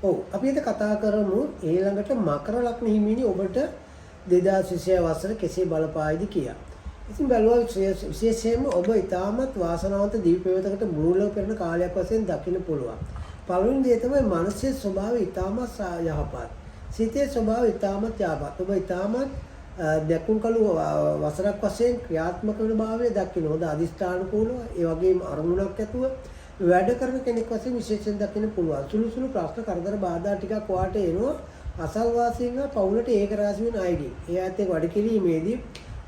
ඔව්, අපි අද කතා කරමු ඊළඟට මකර ලග්න හිමිනි ඔබට 2026 වසර කෙසේ බලපායිද කියලා. ඉතින් බැලුවා විශේෂයෙන්ම ඔබ ඉතාමත් වාසනාවන්ත දිවි පෙවතකට මූලව පෙරණ කාලයක් වශයෙන් දකින්න පුළුවන්. පළවෙනි දේ තමයි මනසේ ස්වභාවය ඉතාමත් යහපත්. සිතේ ස්වභාවය ඉතාමත් යහපත්. ඔබ ඉතාමත් දැකුම් කළු වසරක් වශයෙන් ක්‍රියාත්මක වෙන භාවය දකින්න. හොඳ අදිෂ්ඨානුකූලව, ඒ වගේම අරමුණක් ඇතුව වැඩ කරන කෙනෙක් වශයෙන් විශේෂයෙන් දකින්න පුළුවන්. සුළු සුළු ප්‍රශ්න කරදර බාධා ටිකක් ඔයාට එනවා අසල්වාසීන් හා පවුලට ඒක රාශි වෙන අයගෙන්. ඒ අයත් එක්ක වැඩ කිරීමේදී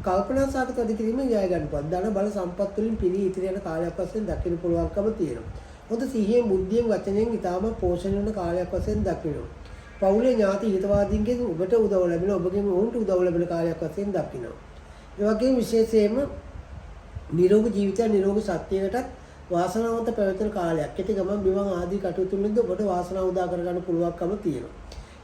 කල්පනා සහගත වැඩ කිරීමෙන් ජය ගන්න පුළුවන්. ධන බල සම්පත් වලින් පිරී ඉතිරි යන කාලයක් වශයෙන් දකින්න පුළුවන්කම තියෙනවා. හොඳ සිහියෙන්, බුද්ධියෙන්, වචනයෙන් ඉතාම පෝෂණය වෙන කාලයක් වශයෙන් දකිනවා. පවුලේ ඥාති හිතවාදීන්ගෙන් ඔබට උදව් ලැබෙන, ඔබගෙන් ඔවුන්ට උදව් ලැබෙන කාලයක් වශයෙන් දකිනවා. ඒ වගේම විශේෂයෙන්ම නිරෝගී ජීවිතය, නිරෝගී සත්‍යයකටත් වාසනාවන්ත පැවැත්වෙන කාලයක්. කෙටි ගමන් බිමන් ආදී කටයුතු වලින්ද ඔබට වාසනාව උදා කරගන්න පුළුවන්කම තියෙනවා.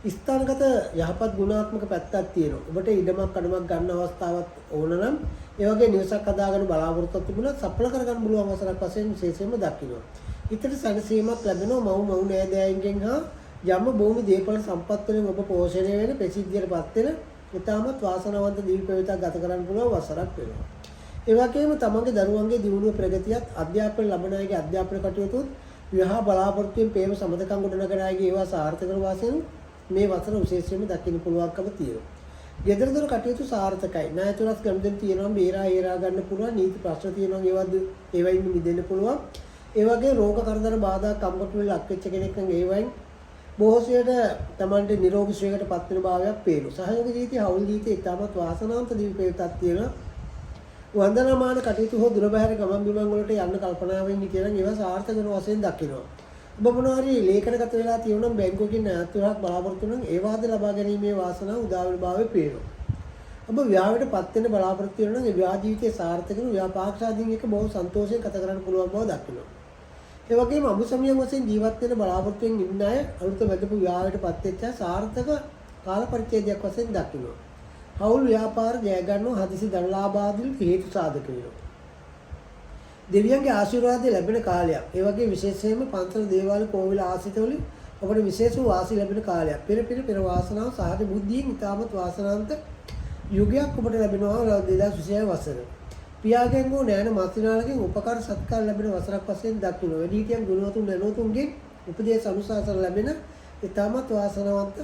ස්ථානගත යහපත් ගුණාත්මක පැත්තක් තියෙනවා. ඔබට ඉඩමක් කඩමක් ගන්න අවස්ථාවක් ඕන නම්, ඒ වගේ නිවසක් හදාගන්න බලාපොරොත්තුවක් තිබුණත් සඵල කරගන්න පුළුවන් අවසරක් වශයෙන් විශේෂයෙන්ම දකිනවා. හිතට සැනසීමක් ලැබෙනවා මව් මව් නෑදෑයින්ගෙන් හා යම භූමි දේපල සම්පත් වලින් ඔබ පෝෂණය වෙන, ප්‍රසිද්ධියටපත් වෙන, ඉතාමත් වාසනාවන්ත දිවි පැවැත්මක් ගත කරන්න පුළුවන් වසරක් වෙනවා. ඒ වගේම තමන්ගේ දරුවන්ගේ දියුණුව ප්‍රගතියත්, අධ්‍යාපන ලබන අයගේ අධ්‍යාපන කටයුතුත්, විවාහ බලාපොරොත්තුවෙන් ප්‍රේම සබඳකම් ගොඩනගන අයගේ ඒවා සාර්ථක වෙන වශයෙන් මේ වසර විශේෂයෙන්ම දකින්න පුළුවන්කම තියෙනවා. ගෙදර දොර කටයුතු සාර්ථකයි. ණයතුරස් ගනුදෙනු තියෙනවා, බේරා ඒරා ගන්න පුළුවන්. නීති ප්‍රශ්න තියෙනවා, ඒවත් ඒවයින් මිදෙන්න පුළුවන්. ඒ වගේ රෝග කරදර බාධා කම්කටොළු ලක් වෙච්ච කෙනෙක් නම් ඒවයින් බොහෝ සෙයට තමන්ට නිරෝගී සුවයකට පත් වෙන භාවයක් පේනවා. සහයෝග ජීවිතය, හවුල් ජීවිතය ඉතාමත් වාසනාවන්ත දිවි පෙවතක් තියෙනවා. වන්දනාමාන කටයුතු හෝ දුර බැහැර ගමන් බිමන් වලට යන්න කල්පනාවෙන් හිටියනම් ඒවා සාර්ථක වෙන වශයෙන් දකිනවා. ඔබ මොනවා හරි ලේඛනගත වෙලා තියෙනවා නම්, බැංකුවකින් ණයත් වරක් බලාපොරොත්තු නම් ඒවාද ලබා ගැනීමේ වාසනාව උදා වෙන භාවය පේනවා. ඔබ විවාහයට පත් වෙන්න බලාපොරොත්තු වෙනවා නම් ඒ විවාහ ජීවිතය සාර්ථක වෙන, විවාහ පාක්ෂාදීන් එක්ක බොහෝ සන්තෝෂයෙන් ගත කරන්න පුළුවන් බව දකිනවා. ඒ වගේම අමුසමියන් වශයෙන් ජීවත් වෙන බලාපොරොත්තුවෙන් ඉන්න අය, අලුත බැඳපු විවාහයට පත් වෙච්ච අය සාර්ථක කාල පරිච්ඡේදයක් වශයෙන් දකිනවා. හවුල් ව්‍යාපාර ජය ගන්නවා, හදිසි ධන ලාභ ආදී හේතු සාධක වෙනවා. දෙවියන්ගේ ආශිර්වාදය ලැබෙන කාලයක්. ඒ වගේ විශේෂයෙන්ම පන්සල්, දේවාල, කෝවිල ආශ්‍රිත වලින් ඔබට විශේෂ වූ වාසි ලැබෙන කාලයක්. පෙර පෙර පෙර වාසනාව සහජ බුද්ධියෙන් ඉතාමත් වාසනාවන්ත යුගයක් ඔබට ලැබෙනවා 2026 වසර. පියාගෙන් හෝ නෑන මස්තිනාලගෙන් උපකාර සත්කාර ලැබෙන වසරක් වශයෙන් දක්වනවා. වැඩිහිටියන්, ගුණවතුන්, දැනුවතුන්ගෙන් උපදේශ අනුශාසන ලැබෙන ඉතාමත් වාසනාවන්ත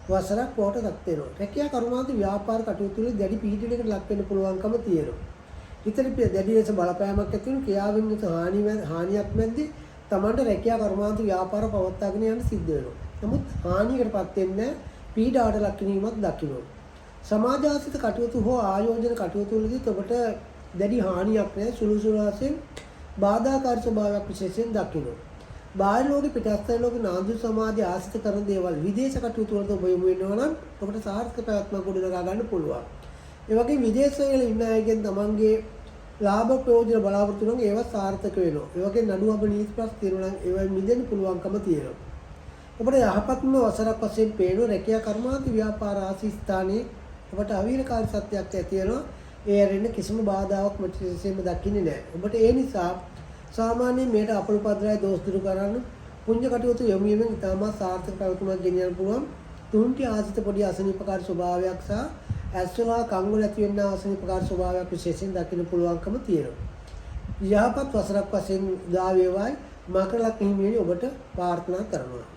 වසරක් බවට පත් වෙනවා. රැකියා කර්මාන්ත ව්‍යාපාර කටයුතු වල දැඩි පීඩනයකට ලක් වෙන්න පුළුවන්කම තියෙනවා. හිතට දැඩි ලෙස බලපෑමක් ඇති වෙන ක්‍රියාවෙන් යුතු හානියක් මැද්දේ තමන්ට රැකියා කර්මාන්ත ව්‍යාපාර පවත්වාගෙන යන්න සිද්ධ වෙනවා. නමුත් හානියකටපත් වෙන්නේ, පීඩාවට ලක් කිරීමක් දකිනවා. සමාජ ආශ්‍රිත කටයුතු හෝ ආයෝජන කටයුතු වලදී ඔබට දැඩි හානියක් නෑ, සුළු සුළු වශයෙන් බාධාකාරී ස්වභාවයක් විශේෂයෙන් දකිනවා. බාහිර ලෝකෙ, පිටස්තර ලෝකෙ, නාඳු සමාජය ආශ්‍රිත කරන දේවල්, විදේශ කටයුතු වලට ඔබ යොමු වෙනවා නම් ඔබට සාර්ථක පැවැත්මක් ගොඩනගා ගන්න පුළුවන්. ඒ වගේම විදේශවල ඉන්න අයගෙන් තමන්ගේ ලාභ ප්‍රයෝජන බලාපොරොත්තු නම් ඒවා සාර්ථක වෙනවා. ඒ වගේ නඩු අබ නීති ප්‍රශ්න තියෙනවා නම් ඒවා මිදෙන්න පුළුවන්කම තියෙනවා. ඔබට යහපත්ම වසරක් වශයෙන් පේන රැකියා කර්මාන්ත ව්‍යාපාර ආසි ස්ථානයේ ඔබට අවීරකාරී සත්‍යයක් ඇති වෙනවා. ඒ ඇරෙන්න කිසිම බාධාවක් විශේෂයෙන්ම දකින්නේ නැහැ. ඔබට ඒ නිසා සාමාන්‍යයෙන් මේට අපල උපද්‍රවය දෝෂ දුරු කරන්න පුණ්‍ය කටයුතු යොමු වීමෙන් ඉතාමත් සාර්ථක පැවැත්මක් ගෙනියන්න පුළුවන්. තුන්ටි ආශ්‍රිත පොඩි අසනීපකාරී ස්වභාවයක් සහ ඇස්වල හා කන්වල ඇති වෙන අසනීපකාරී ස්වභාවයක් විශේෂයෙන් දකින්න පුළුවන්කම තියෙනවා. යහපත් වසරක් වශයෙන් උදා වේවායි මකර ලග්න හිමියනි ඔබට ප්‍රාර්ථනා කරනවා.